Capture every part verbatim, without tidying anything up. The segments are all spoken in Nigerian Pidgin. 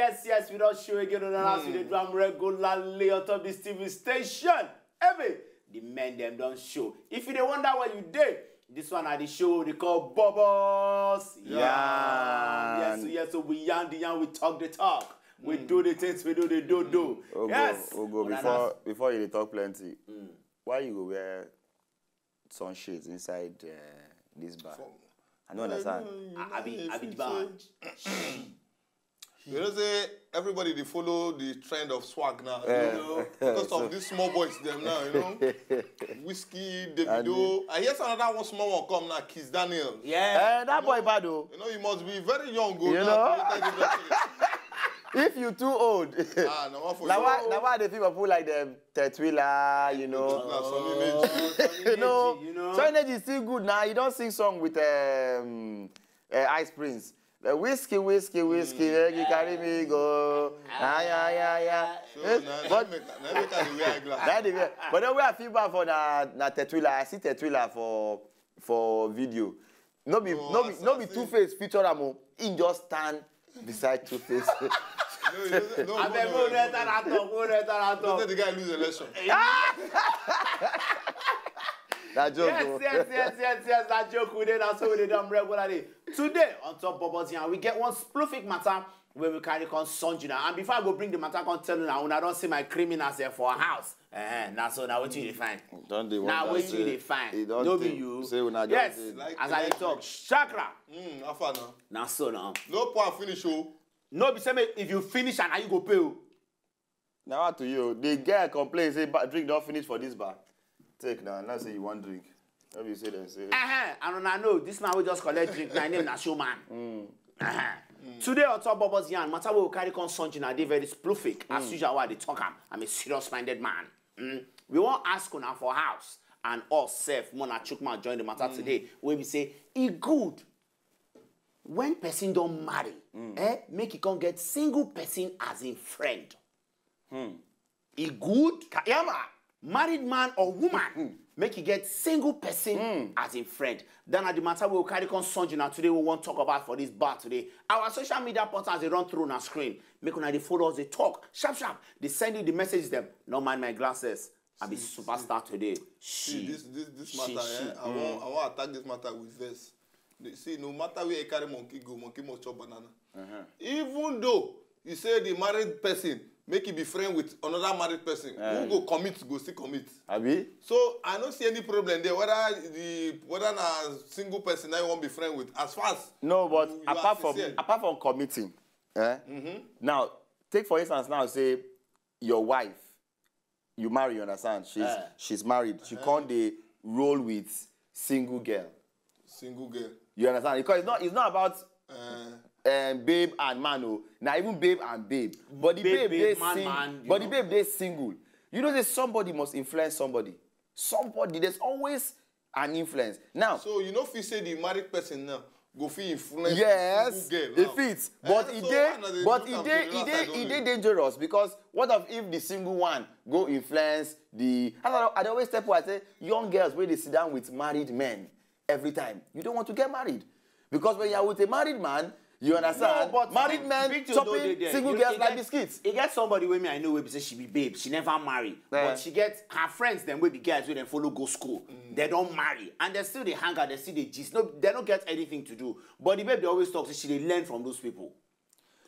Yes, yes, we don show again on us. We dey do am regularly on top this T V station. Every the men dem don show. If you dey wonder where you dey, this one na the show they call Bubbles. Yeah. Yes, so yes, so we yarn the yarn, we talk the talk. We do the things, we do the do do. Ogo, Yes. Ogo, Una before before you dey talk plenty, why you go wear sun shades inside uh, this bar? I don't understand. I, I be, I be the bar. You know say everybody dey follow the trend of swag now. Eh, You know, because of these small boys dem now, you know. Whiskey, Davido. I hear another one small one come now, Kiss Daniel. Yeah. Eh, that boy bad o. You know, you must be very young, go You now. know? To enter the industry. If you too old, Ah, na one for na you. why na why the people put like them Tetwila, you know. Na some image. you know, You know? So energy is still good now. You don't sing song with um, uh, Ice Prince. The whiskey, whiskey, whiskey, eh, you carry me go. Ah, yeah, yeah, yeah. So Eh, na but na make na make I dey wear eyeglass. that is but then where I feel bad for na na Tetwila. I see Tetwila for for video. No be Oh, no be no be assassin. Two Face feature am o. He just stand beside Two Face. No, you don't- no, Abeg, no, go no, rent another talk, go rent another Don't talk. say the guy lose election. That joke. Yes, o. yes, yes, yes, yes. That joke we did, that's how we did them regularly. Today, on top Bubbles here, we get one spliffing matter where we carry come Sunday now. And before I go bring the matter, come tell you now, when I don't see my criminals here for a house. Eh, now so now what you dey find? Don't dey Now wonder what say you dey find? e don No be tey. You. Say una just Yes, dey Like- as I dey like- talk, chakra. Mm, how far now? Now so now. No pour finish o. No be say make if you finish and now you go pay o. Now what to you? The girl complain say "Ba- drink don't finish for this bar. Take now, now say you want drink. Let me say them say. Uh-huh. And una know this man will just collect drink. My name na Showman. Uh-huh. Today on top Bubbles Yarn, matter we will carry come Sunday na dey very spliffing. As usual, I dey talk am. I'm a serious-minded man. Mm. We wan ask una for house and us sef, Mona Chukma join the matter today. Wey be say e good when person don marry, eh, make e come get single person as im friend. E good, Kayama, married man or woman, make e get single person as im friend. That na the matter we will carry come Sunday na today we wan talk about for this bar today. Our social media portals dey run through na screen. Make una dey follow us dey talk sharp sharp. Dey send you the messages dem. No mind my glasses. I be superstar today. See She. this this this She- matter, she- eh? I wan I wan attack this matter with verse. The- See, no matter where you carry monkey go, monkey must chop banana. Even though you say the married person make e be friend with another married person, who go commit go still commit. Abi? So I no see any problem there. Whether the whether na single person that you wan be friend with, as far as No, but you are apart from sincere. Apart from committing, eh? Now, take for instance now, say your wife, you marry, you understand? She's Eh. she's married. She can't dey roll with single girl. Single girl. You understand? Because it's not it's not about Uh, um, babe and man, oh. Now even babe and babe. But the Babe, babe, babe, they man, sing, man, you but the know. Babe they single. You know that somebody must influence somebody. Somebody. There's always an influence. Now, so you know if you say the married person now go fit influence yes, single girl it now. fits. Eh, But so it why dey, una dey but look it am dey, to the it other dey, side it only? Dey dangerous because what if if the single one go influence the? I don't know. I dey always tell people I say young girls wey dey sit down with married men every time. You don't want to get married because when you are with a married man, you understand. No, but Married some men big thing no dey chopping there. Single You- girls e like get- biscuits. E get somebody wey me I know wey be say she be babe, she never marry, Eh. But she get her friends dem wey be guys wey dem follow go school. They don marry and they still dey hang out, they still dey gist. No, they no get anything to do. But the babe dey always talk say she dey learn from those people.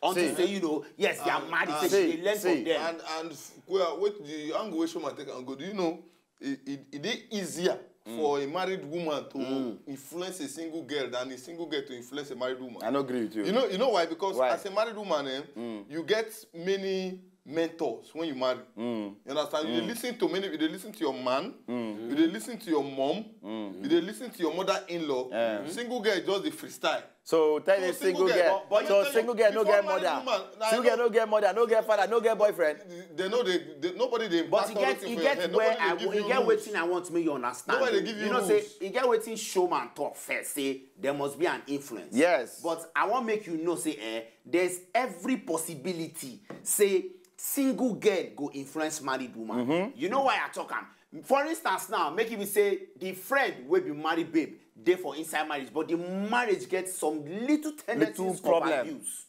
Until See. Say you know, yes, they are And- married. and- Say she See, dey learn from see. them. And and f- well, wait, the angle wey Shoma take am go. Do you know it, it, it dey easier for a married woman to influence a single girl than a single girl to influence a married woman? I don't agree with you. You know, you know why? Because Why? As a married woman, eh, you get many mentors when you marry. You understand? You dey listen to many. You dey listen to your man. You dey listen to your mom. You dey listen to your mother-in-law. Single girl just dey freestyle. So tell So a single single girl, girl. but let me So tell you, single girl no before get married mother. Woman, na Single girl no get mother, no get father, no get boyfriend. They know they, they nobody dey. But e impart get nothing e for get your head. where Nobody I dey give e you get rules. Wetin I want make you understand. Nobody O. dey give You you know say rules. E get wetin Showman talk first say there must be an influence. Yes. But I wan make you know say eh, there's every possibility say single girl go influence married woman. You know why I talk am? For instance now, make e be say the friend wey be married babe dey for inside marriage, but the marriage get some little tendencies Little of problem. Abuse.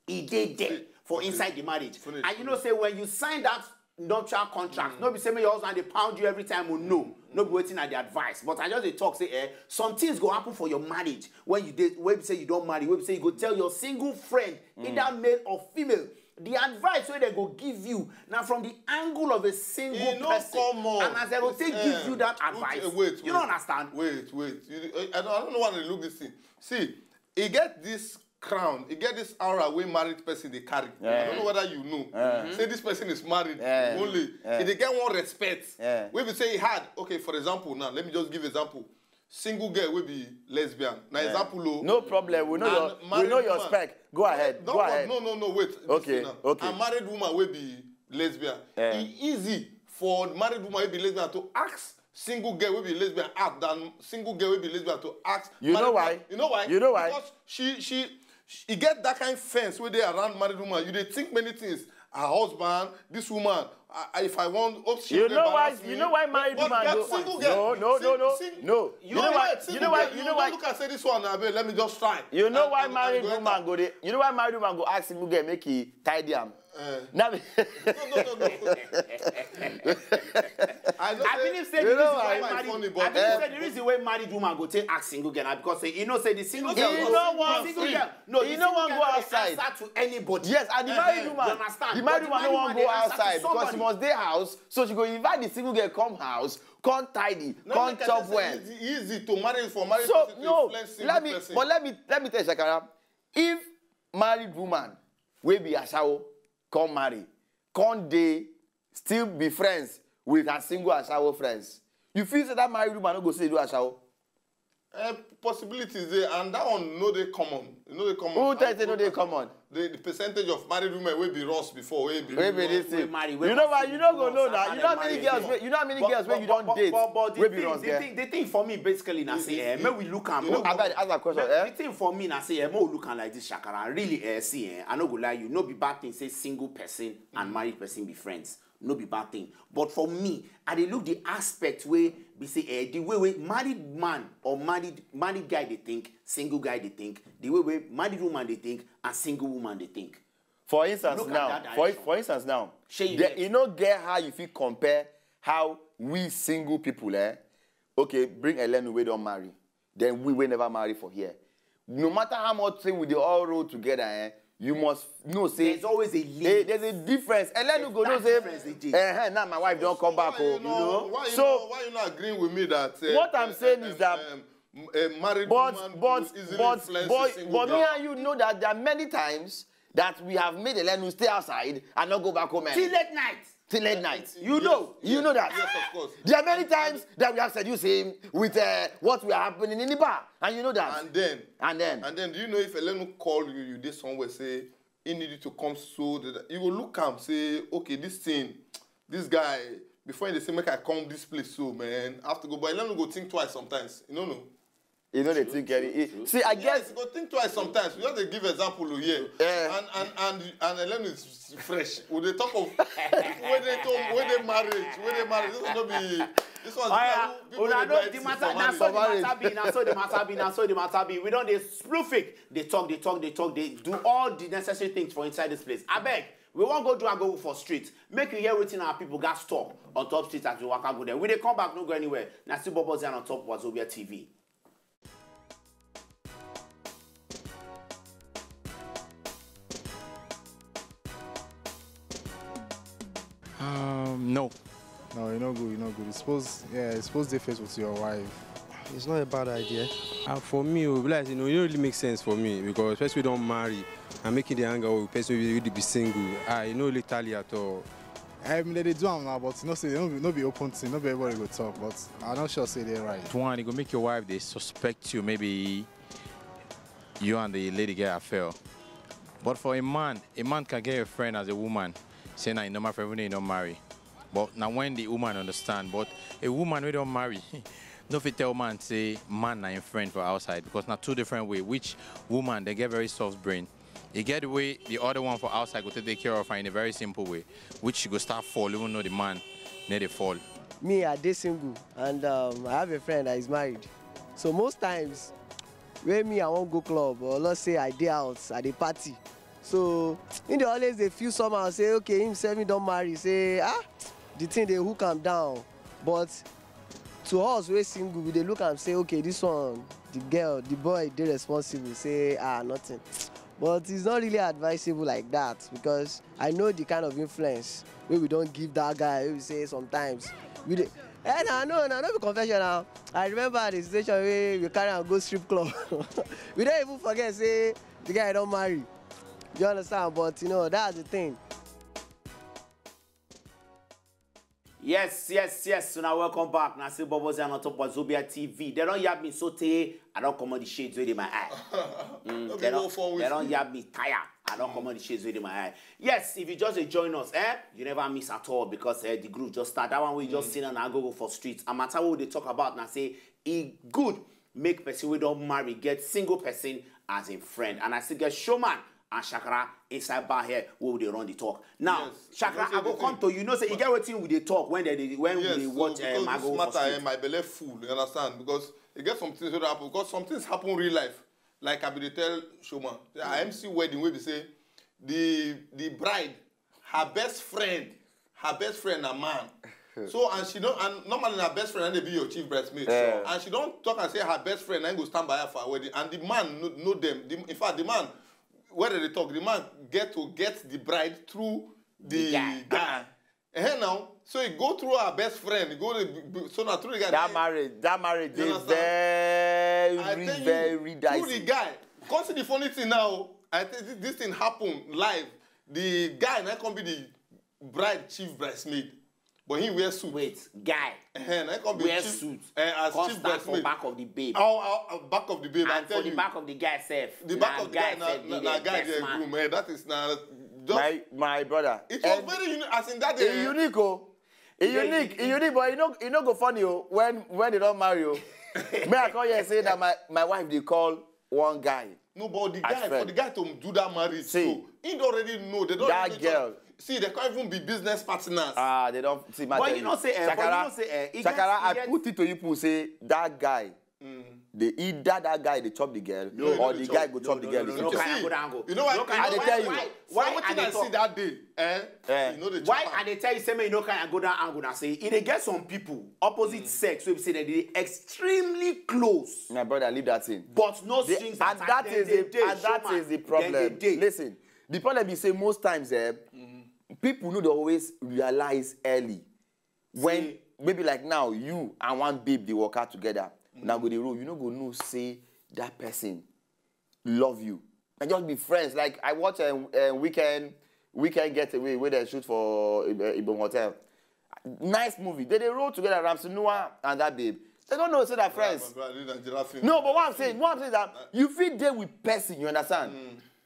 E dey there. for inside the marriage. And you know say when you sign that nuptial contract, no be say make your husband dey pound you every time o, no. No be wetin I dey advise, but I just dey talk say, eh, some things go happen for your marriage when you dey, wey be say you don marry, wey be say you go tell your single friend, either male or female, the advice wey dem go give you na from the angle of a single person. E no common. And as dem go take give you that advice, you no understand. Wait, wait. You, I, I don't, I don't know why they look this thing. See, e get this crown, e get this aura wey married person dey carry. I don't know whether you know. Say this person is married only. E dey get one respect wey be say e hard. Okay, for example, now let me just give example. Single girl wey be lesbian. Na example o. No problem. We know your, we know your spec. Go ahead. Go ahead. No, no, no, wait. Okay, okay. A married woman wey be lesbian. E easy for married woman wey be lesbian to ask single girl wey be lesbian out than single girl wey be lesbian to ask. You know why? You know why? You know why? Because she, she, she e get that kind fence wey dey around married woman. You dey think many things. Her husband, this woman, I, I, if I want, hope she. You know why? You know why married woman go? No, no, no, no, no. You know why? You know why? You know why? Look and say this one, abeg, let me just try. You know why married woman go dey? You know why married woman go ask single girl make he tidy am? Now, no, no, no, no. I believe say the reason why married, I believe say the reason why married woman go take ask single girl na because say you know say the single girl, no one single girl, no, you no wan go outside. Answer to anybody. Yes, and the married woman, the married woman no wan go outside because she must dey house, so she go invite the single girl come house, come tidy, come chop well. Easy to marry for married person to influence single person. But let me, let me tell you, Shakara, if married woman wey be ashawo come marry, come dey still be friends with her single ashawo friends, you feel say that married woman no go still do ashawo? Eh, possibilities dey, and that one no dey common. E no dey common. Who tell you say no dey common? The, the percentage of married women wey be ross before, wey be, wey be this thing. You know why? You no go know now. You know how many girls wey, you know how many girls wey you don date wey be ross girl? The thing for me basically na say, eh, make we look am. Abeg, ask that question, eh? The thing for me na say, eh, make we look am like this, Shakara. Really, eh, see, eh, I no go lie you. No be bad thing say single person and married person be friends. No be bad thing. But for me, I dey look the aspect wey be say, eh, the way wey married man or married, married guy dey think, single guy dey think, the way wey married woman dey think, and single woman dey think. For instance now, for, for instance now, e no get how you fit compare how we single people, eh, okay, bring Elenu wey don marry, then we wey never marry for here. No matter how much thing we dey all roll together, eh, you must know say there's always a limit. There's a difference. Elenu go know say, eh, now my wife don come back o. You know? So why you not agreeing with me that, eh, what I'm saying is that, eh, married woman go easily influence a single girl? But me and you know that there are many times that we have made Elenu stay outside and not go back home early. Till late night. Till late night. You know. You know that. Yes, of course. There are many times that we have seduced him with, uh, what we are happening in the bar, and you know that. And then, and then, and then, do you know if Elenu call you, you dey somewhere, say he need you to come, so that you go look am, say, okay, this thing, this guy, before he dey say make I come this place, so man, I have to go. But Elenu go think twice sometimes. You no know. You know they think any. See, I guess you go think twice sometimes. We just dey give example o here. And, and, and, and Elenu is fresh. We dey talk of people wey dey married, wey dey married. This one no be, this one. Una know the matter. Na so the matter be. Na so the matter be. Na so the matter be. We don dey sploofing. Dey talk, dey talk, dey talk. Dey do all the necessary things for inside this place. Abeg, we wan go do agogo for street. Make you hear wetin our people gas talk on top street as we waka go there. We dey come back, no go anywhere. Na still Bobo Zion on top Wazobia T V. Um, no. No, you no good, you no good. You suppose, yeah, you suppose dey face with your wife. It's not a bad idea. Uh, for me, oh, like, you know, it don't really make sense for me because especially we don't marry and making the hang out with person we really be single. Ah, you know, really tally at all. I mean, they dey do am now, but you know, say no be, no be open thing, no be everybody go talk. But I'm not sure say they right. One, it go make your wife they suspect you, maybe you and the lady get affair. But for a man, a man can get a friend as a woman, say na him normal friend, even though he not marry. But now when the woman understand, but a woman we don't marry, no fit tell man say man na him friend for outside because na two different way. Which woman they get very soft brain. He get the way the other one for outside go take, take care of her in a very simple way, which she go start fall even though the man need to fall. Me, I dey single, and, um, I have a friend that is married. So most times, when me I wan go club, or let's say I dey out, I dey party, So he dey always dey feel somehow, say okay, him sef he don marry, say ah, the thing dey hook am down. But to us wey single, we dey look am say okay, this one, the girl, the boy dey responsible, say ah, nothing. But it's not really advisable like that, because I know the kind of influence wey we don give that guy, wey we say sometimes we dey. Eh, na no, na no be confession now. I remember the situation wey we carry am go strip club. We don even forget say the guy don marry. You understand? But you know, that's the thing. Yes, yes, yes. So now welcome back. Now see Bubbles and on top of Zobia T V. They don't yab me so tey. I don't come on the shades with my eye. Mm, No be they no don't, four they weeks. don't yab me tire. I don't come on the shades with my eye. Yes, if you just dey join us, eh, you never miss at all, because eh, the group just start. That one we just seen on Agogo for streets. And matter what they talk about now, say it good make person we don't marry get single person as a friend. And I still get Showman and Shakara inside bar here where they run the talk. Now, Yes, Shakara, you know I go say come to you. Know say you get wetin we dey talk when they dey, when Yes, we dey so watch uh, because this Mago for matter, eh, street. my belly full. You understand? Because you get some things wey happen. Because some things happen real life. Like I be dey tell Showman, I M C wedding wey be say the the bride, her best friend, her best friend na man. So and she don't and normally na best friend and they be your chief bridesmaid. Yeah. And she don't talk and say her best friend and go stand by her for her wedding. And the man know, know them. The, in fact, the man where they talk, the man get to get the bride through the, The guy. guy. Eh now, so he go through her best friend. He go the, so now through the guy. That marriage, that marriage You is understand? very, I tell very you, through the dicey. Guy. Come see the funny thing now. I think this, this thing happen live. The guy now come be the bride chief bridesmaid, but he wear suit. Wait, guy, Eh, now come be wear chief, suit. Eh, as Come chief stand for bridesmaid. Back of the babe. Oh, oh, oh, back of the babe. I And tell for the you, back of the guy self. the back of the guy, na, Self, na, be na the guy best dey man. Groom. Eh, that is now. Just, My my brother. It was And very unique. As in that e day. unique o. E Yeah, unique, e- e unique, but e no e no go funny o when when they don marry o. Me I come here say that my my wife dey call one guy. No, but the As guy for friend. The guy to do that marriage, See, so he don't already know. They don't that even girl. See, they can't even be business partners. Ah, they don't see my But tell you know say, eh, but you Shakara, know say, eh, e Shakara, get- e I get- put it to you people say that guy, the either that guy dey chop the girl No, no, or no, the no, guy go no, chop the no, girl. no, the no, same no, thing. go down, go. You know why? No, I dey tell you. Why? Why Why what I I dey see talk? That day? Eh? Eh. You know the Why chopper. I dey tell you say make you no carry am go down angle na say e dey get some people opposite sex wey be say dem dey extremely close, My brother, leave that thing. but no The- strings and attached. that Dem is dey the dey and that Showman. Is the Dem problem. dey dey. Listen, the problem be say most times eh, people no dey always realize early when Say- maybe like now you and one babe dey work out together. Now go dey roll, you no go know say that person love you. And just be friends. Like I watch a, a weekend weekend getaway where they shoot for uh, Ibom Hotel. Nice movie. They dey roll together. Ramsey Noah and that babe. They don't know say they're friends. My brother, this Nigerian film. No, but what I'm saying, what I'm saying is that you fit dey with person, you understand?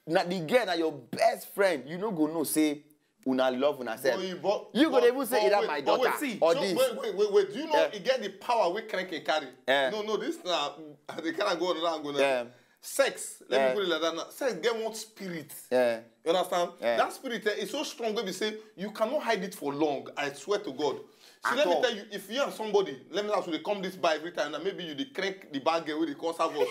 Now the girl na your best friend, you no go know say una love una self. But you, but, You go but, dey even say but either wait, my but wait, daughter see, or so this. Wait, wait, wait, wait. Do you know Yeah. It get the power we crank and carry? Yeah. No, no, this now they can't go around go now. Yeah. Sex. Let Yeah. Me put it like that now. Sex get one spirit. Yeah. You understand? Yeah. That spirit eh, is so strong. Wey be say you cannot hide it for long. I swear to God. See, At let me all. Tell you, if you and somebody, let me ask you, they come this bar every time. Now maybe you dey crank the bar girl with the cause of us.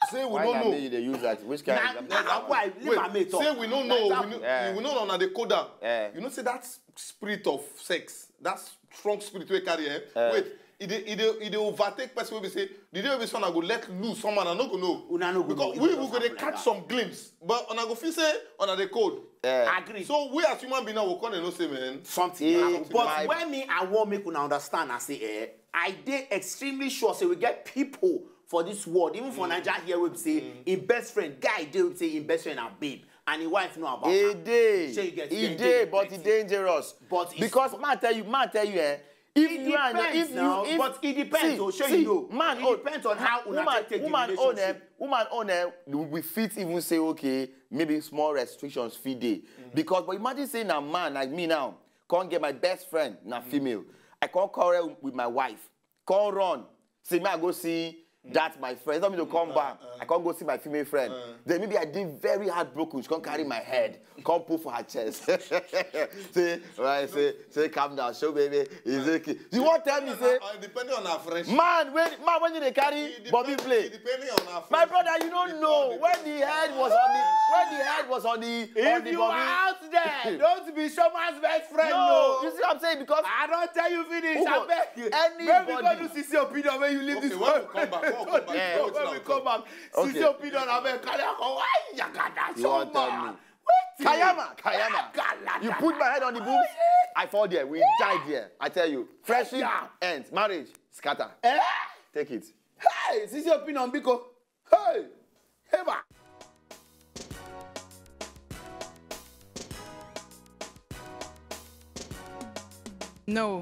Say we Why don't na know. Me you dey use that? Which kind Na of na example? why leave am make talk. Say we don't know. We, know, Yeah. we know on the coda. Yeah. You know, say that spirit of sex, that strong spirit we carry. Eh? Yeah. Wait, it dey, it dey, it dey overtake person wey be say the day wey be son I go let loose someone I no go know. Una no go Because know. We It we go go dey just catch happen some glimpse, but una go feel say una dey cold. Yeah. Agree. So we as human being now we come dey know say man. Something Eh, happen. But my- When me I wan make una understand, I say eh, I dey extremely sure say we get people for this world, even for Naija here, wey be say him best friend guy dey, wey be say him best friend na babe and him wife know about E am. dey, Shey you get e dem dey, dey but e plenty. Dangerous. But it's- Because man tell you, man tell you, eh, if It you and depends if you, now, if, but it depends see, o, shey see, you know. Man It own, depends on how una woman, take take the woman own, eh, relationship. Woman own, eh, we fit even say okay, maybe small restrictions fit dey because, but imagine say na man like me now, come get my best friend na female, I come quarrel with my wife, come run, say me I go see That's my friend. Tell me to come back. I can't go see my female friend. Then maybe I did very heartbroken. She can't carry my head. Can't pull for her chest. Say, right, say, say, calm down, show baby. Is okay. You want tell me say, Uh, depending on our friendship. Man, when man when did they carry It Bobby depend- play? It depending on our My friendship. Brother, you don't It know all when the head was on the when the head was on the on If the you Bobby. are out there, don't be Shoman's best friend. No, No, you see what I'm saying? Because I don't tell you finish. Who go- I beg you. Anybody. Maybe go to C C Opinion when you leave Okay, this when we world. Come back, when we come back, Yeah. wetin When I we go come talk? back, C C Okay. Opinion, I beg, carry her come. Why you got that You want tell me? Shoma? Wetin? Kayama, Kayama. You put my head on the boobs, I fall there. We die there. I tell you. Friendship Yeah. ends. Marriage scatter. Eh? Take it. Hey, C C Opinion, Biko. Hey, Eva. No.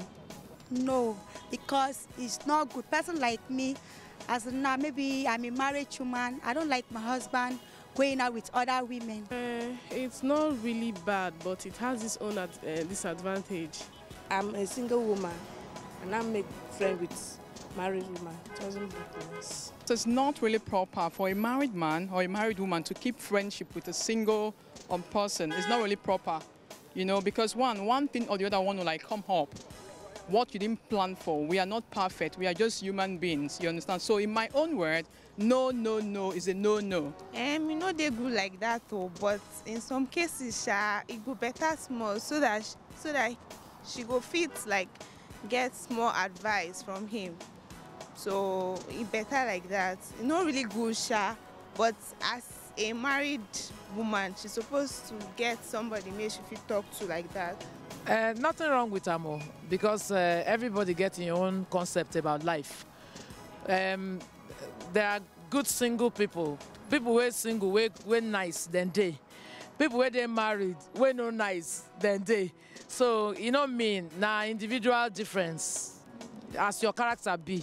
No, because it's not good. Person like me, as in now, maybe I'm a married woman. I don't like my husband going out with other women. Uh, it's not really bad, but it has its own ad- uh, disadvantage. I'm a single woman and I make friend with married woman. It doesn't look nice. So it's not really proper for a married man or a married woman to keep friendship with a single um, person. It's not really proper, you know, because one, one thing or the other one will like come up. What you didn't plan for. We are not perfect. We are just human beings. You understand? So in my own word, no, no, no is a no, no. Um, e no dey good like that o, but in some cases sha, e go better small so that sh- so that she go fit like get small advice from him. So e better like that. E no really good sha, but as a married woman, she suppose to get somebody make she fit talk to like that. Uh, nothing wrong with am o, because uh, everybody get im own concept about life. Um, there are good single people, people wey single, wey wey nice, dem dey. People wey dey married, wey no nice, dem dey. So e no mean na individual difference as your character be.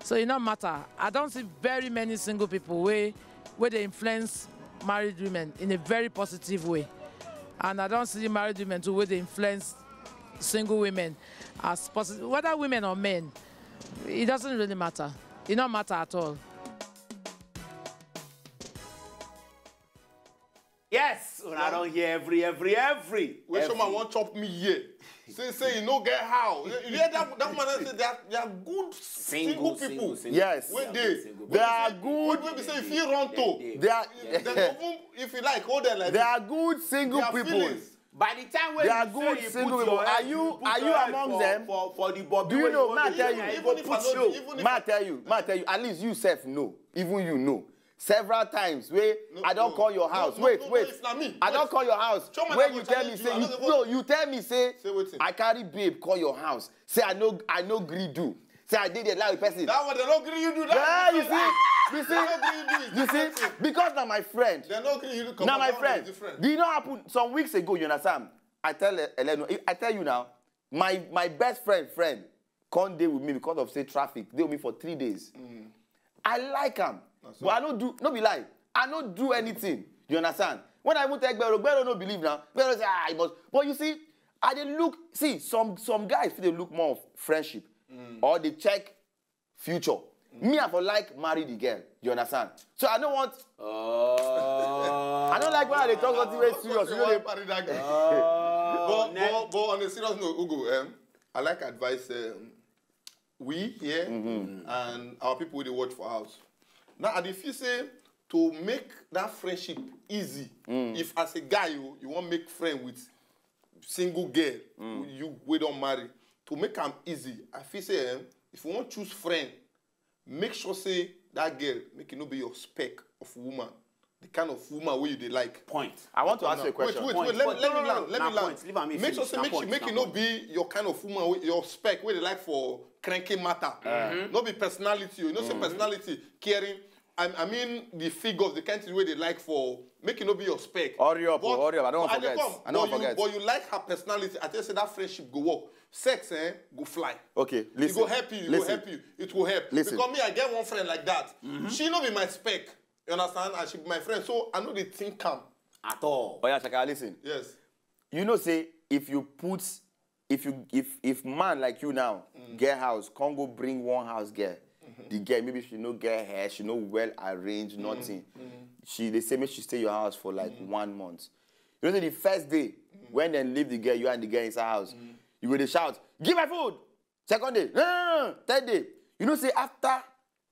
So e no matter. I don see very many single people wey wey dey influence married women in a very positive way, and I don see married women too wey dey influence single women as positive, whether women or men, it doesn't really matter. E no matter at all. Yes, una don hear every, every, every. Wey every. Shoma wan chop me here. Say say you no get how. You hear that that woman say they are, they are good single, Single, people. single, single. Yes. Wey Yeah, dey. single. They are Wey good. wey be say if you run to. They are Then even if you like hold them like They this. are good single Their people. Feelings. By the time when They are you good say you single put people. your Are head, you- put are your you head among for, them? For, for the Bobby Do you wey know? go Ma dey tell try you. go Even if I put no you. dey, even if Ma tell you, ma tell you. At least you self know. Even you know. Several times wey No, I don no. Call your No, house. no, Wait, no, no, wait. it's not me. I don Wait. Call your house. Choma Wey na you go tell me challenge you. Say I you no go no, you tell me say Say wetin? I carry babe call your house. Say I no I no gree do. Say I dey there like person. That one they no gree you do Yeah, that. you see, you They no gree you do see, it. you see, because na my friend. They no gree you do. Na my That one friend. is different. Did not happen some weeks ago. You understand? I tell Elenu. I tell you now. My my best friend friend come dey with me because of say traffic. Dey with me for three days. I like am, but I no do no be lie. I no do anything. You understand? When I even tell Gbero, Gbero no believe now. Gbero say ah, I must. But you see, I dey look. See, some some guys fit dey look more of friendship or dey check future. Me, I for like marry the girl. You understand? So I don't want. Oh. I don't like when I dey talk something very serious. You know, Why dey- marry that girl? Oh, but, ne- but, but on a serious note, Ugo, um, I like advice. Um, we here and our people wey dey watch for house. Now, I dey feel say to make that friendship easy, if as a guy you you wan make friend with single girl you wey don marry, to make am easy, I feel say um, if you wan choose friend, make sure say that girl make e no be your spec of woman, the kind of woman wey you dey like. Point. I want to ask you a Wait, question. wait, Point, wait. Let, point. let No, me no, land. no, Let na me land. point. Leave am, he Make sure finish. say Na make she point, make na e no point. be your kind of woman, wey- your spec wey dey like for cranky matter. No be personality. You know say personality, caring. I, I mean the figures, the kind thing wey dey like for make e no be your spec. Hurry up, But- hurry up. I don't but forget. Dey come, I don't but forget. You, but you like her personality. I tell you say that friendship go work. Sex eh go fly. Okay, listen. It go help you. It Listen. Go help you. It will help. Listen. Because me, I get one friend like that. She no be my spec. You understand? And she be my friend. So I no dey think am. At all. Oya Shaka, listen. Yes. You know say if you put if you if if man like you now get house, come go bring one house girl. the girl, maybe she no get hair, she no well arranged, nothing. She, they say make she stay your house for like one month. You know, say the first day when they leave the girl, you and the girl inside house, you go dey shout, "Give my food!" Second day, "No, no, no, no." Third day, you know, say after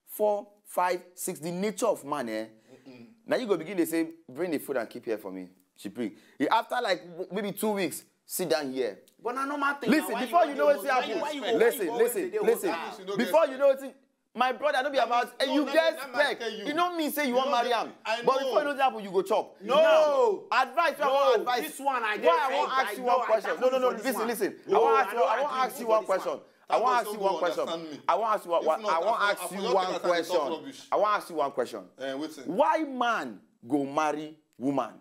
four, five, six, the nature of man, eh? Now you go begin to say, "Bring the food and keep here for me." She bring. After like maybe two weeks, "Sit down here." But na normal thing. Listen, before you know wetin happen, listen, listen, listen. Before you know wetin, my brother, no be about, eh, you get spec. You no mean say you wan marry am. But before you know wetin happen, you go chop. No. Advice wey I wan advise. This one I get. Why I wan ask you one question? No, no, no. Listen, listen. I wan ask you. I wan ask you one question. I wan ask you one question. I wan ask you one. I wan ask you one question. I wan ask you one question. Why man go marry woman,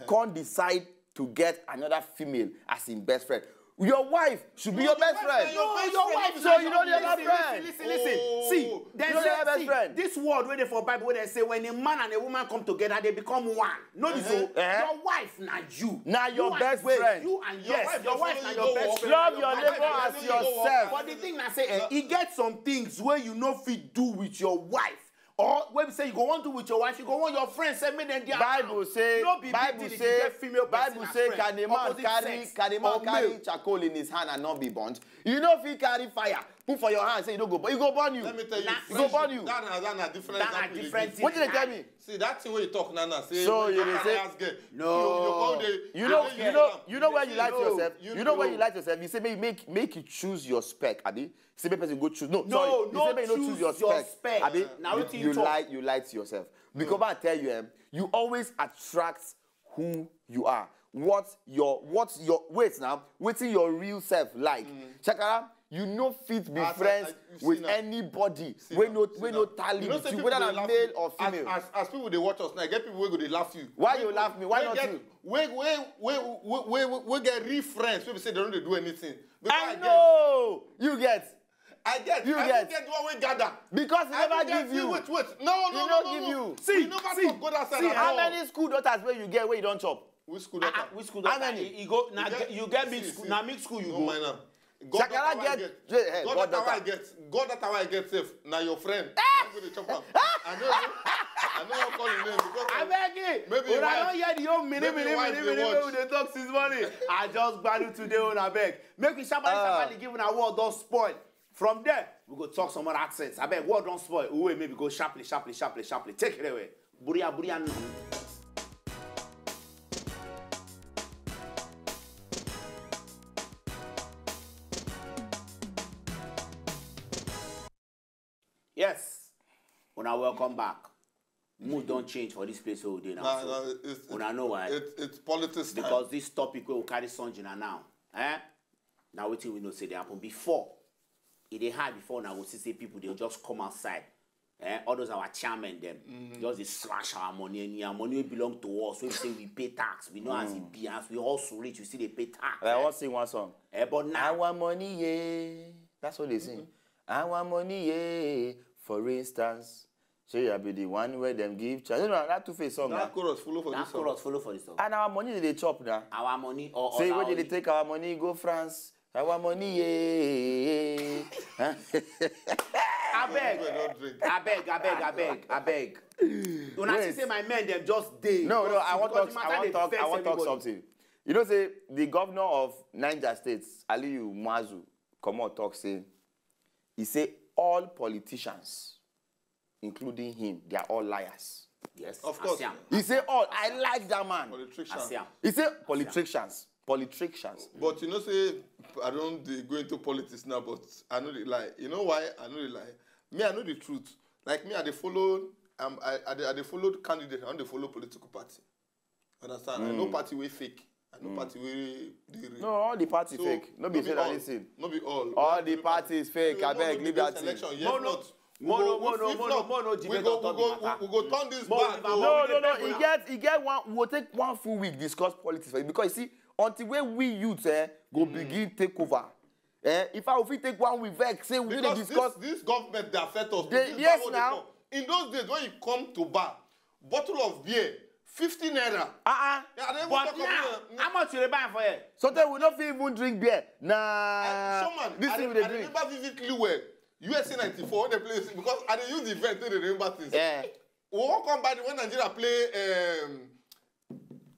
come decide to get another female as him best friend? Your wife should be your best friend. No, your wife. So you don't have friend. Listen, listen, listen. See, there's a best friend. This word wey dey for Bible wey dey say when a man and a woman come together, they become one. No be so. Your wife na you. Na your best friend. You and, yes, your wife na your best friend. Love your neighbor as yourself. But the thing na say, eh, e get some things wey you no fit do with your wife. Or wey be say you go wan do with your wife, you go want your friend say make dem dey around. Bible say, no be big deal if you get female person as friend. Bible say, can a man carry, can a man carry charcoal in his hand and not be burnt? You no fit carry fire put for your hand say you no go burn, e go burn you. Let me tell you, e go burn you. That na, that na different example. Wetin you dey tell me? See, that thing wey you talk now, now say, so you dey say, no, you know, you know where you lie to yourself. You know where you lie to yourself. You say make, make, make you choose your spec, abi? Say make person go choose. No, sorry. You say make you no choose your spec, abi? You lie, you lie to yourself. Because I tell you, em, you always attract who you are. What your, what your, wait now, wetin your real self like. Shakara, you no fit be friends with anybody wey no, wey no tally with you, whether na male or female. As, as people dey watch us now, get people wey go dey laugh you. Why you laugh me? Why not you? Wey, wey, wey, wey, wey, wey get real friends wey be say they no dey do anything. I know. You get. I get. You get the one wey gather. Because he never give you. Wait, wait. No, no, no, no, no. See, see, how many school daughters wey you get wey you don chop? Which school daughter? Which school daughter? How many? You go, na, you get mixed school, na mixed school you go. No mind am. Shakara get, God daughter wey I get, God daughter wey I get sef na your friend. Na him go dey chop am. I no know. I no wan call him name because I beg you. Maybe una don hear the whole mini, mini, mini, mini wey we dey talk since morning. I just gbadu today, una beg. Make we sharply, sharply give una word don spoil. From there, we go talk some other things. Abeg, word don spoil. Uwe, maybe go sharply, sharply, sharply, sharply. Take it away. Buria, buria, no. Yes. Una welcome back. Mood don change for this place wey we dey now. Nah, so nah, it's, it's, una know why? It's, it's politics time. Because this topic wey we carry sunge na now, eh? Na wetin we know say dey happen before. E dey hard before una go see say people dey just come outside. Eh, all those our chairmen dem just dey slash our money, any our money wey belong to us, wey be say we pay tax, we know as e be, as we hustle reach, we still dey pay tax. I wan sing one song. Eh, but now our money, yeah. That's what they sing. Our money, yeah. For instance, say I be the one where them give chance. You know that Two Face song. That chorus follow for this song. That chorus follow for this song. And our money they chop now. Our money or say where they take our money go France. Our money, yeah. Abeg, abeg, abeg, abeg, abeg. Una see say my men dem just dey. No, no, I wan talk, I wan talk, I wan talk something. You know say the governor of Niger State, Aliyu Muazu, come out talk say, he say all politicians, including him, they are all liars. Yes, of course. He say all. I like that man. Politicians. He say politicians. Politicians. But you know say I don't dey go into politics now, but I know the lie. You know why I know the lie? Me, I know the truth. Like me, I dey follow. Um, I, I, dey, I dey follow candidate. I don't dey follow political party. Understand? I know party wey fake. I know party wey dey real. No, all the party fake. No be say anything. No be all. All the party is fake. Abeg, leave that thing. Yes, not. Mono, mono, mono, mono, we go, we go, we go turn this back. No, no, no. E get, e get one. We go take one full week discuss politics for it because you see, until wey we youth, eh, go begin take over. Eh, if I fit take one week, vex say we dey discuss. This government dey affect us. Yes, now. In those days when you come to bar, bottle of beer, fifty naira. Uh-uh. But now, how much you dey buy for here? Sometimes we no fit even drink beer. Nah. This thing we dey drink. I remember vividly well. U S A ninety-four, when they play, because I dey use the event to remember things. Yeah. We won't come back when Nigeria play um,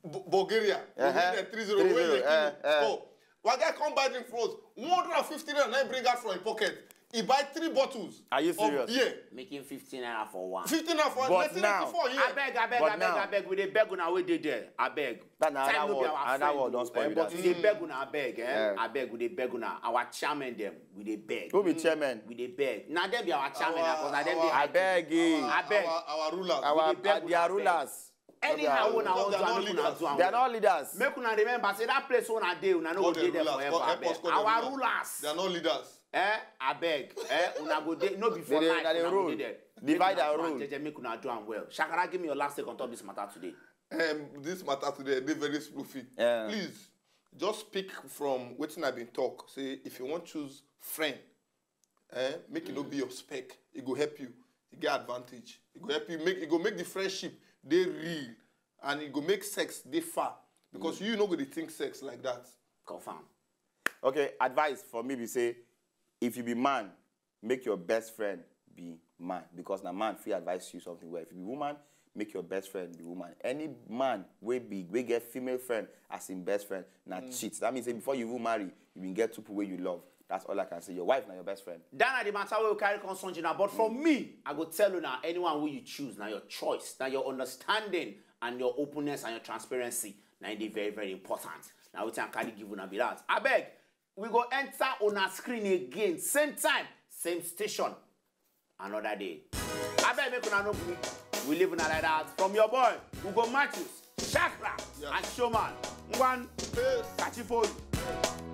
Bu- Bulgaria. We Uh-huh. win the three zero, we win the Uh, uh. score. One guy come buy drink for us. One hundred and fifty naira, na him bring out from him pocket. He buy three bottles. Are you of serious? Beer. Making fifteen naira for one. Fifteen naira for But nineteen now- ninety-four here. Abeg, abeg, But abeg, now- abeg. We dey beg una wey dey there. Abeg. That na Time another no be word- our another friend word o, don spoil eh, be but that. we dey beg una abeg, eh? Yeah. Abeg, we dey beg una. Our chairman dem, we dey beg. Who be chairman? We dey beg. Na dem be our chairman, na cause na dem dey Our- high. Abeg, eh. Abeg. Our, our rulers. Our dey beg uh, una their abeg. Rulers. Anyhow Their- una wan Because do they are am, not make una leaders. do am They are well. Not leaders. Make una remember say that place wey una dey, una no go All the dey there rulers, forever. God help Abeg. us, call the Our rulers. rulers. They are not leaders. Eh, abeg, eh, una go dey, no be for They dey- life, they dey una go rule. dey there. Divide Make una and do am rule. jeje, make una do am well. Shakara, give me your last take on top this matter today. Um, this matter today, they very spoofy. Yeah. Please, just speak from wetin I been talk. Say if you want choose friend, eh, make it no be your spec. It go help you. You get advantage. It go help you make it go make the friendship dey real, and it go make sex dey far because you no go dey think sex like that. Confirm. Okay, advice for me be say, if you be man, make your best friend be man, because na man fit advise you something well. If you be woman, make your best friend be woman. Any man wey be wey get female friend as him best friend na cheat. That means say before you even marry, you bin get two people wey you love. That's all I can say. Your wife na your best friend. That na the matter wey we carry come Sunday now. But for me, I go tell una, anyone wey you choose, na your choice, na your understanding and your openness and your transparency, na e dey very, very important. Na wetin I carry give una be that. Abeg, we go enter una screen again, same time, same station, another day. Abeg, make una no gree. We leave una like that. From your boy, Ugo Matthews, Shakra, Yeah. and Showman. One, Peace. catch you for you.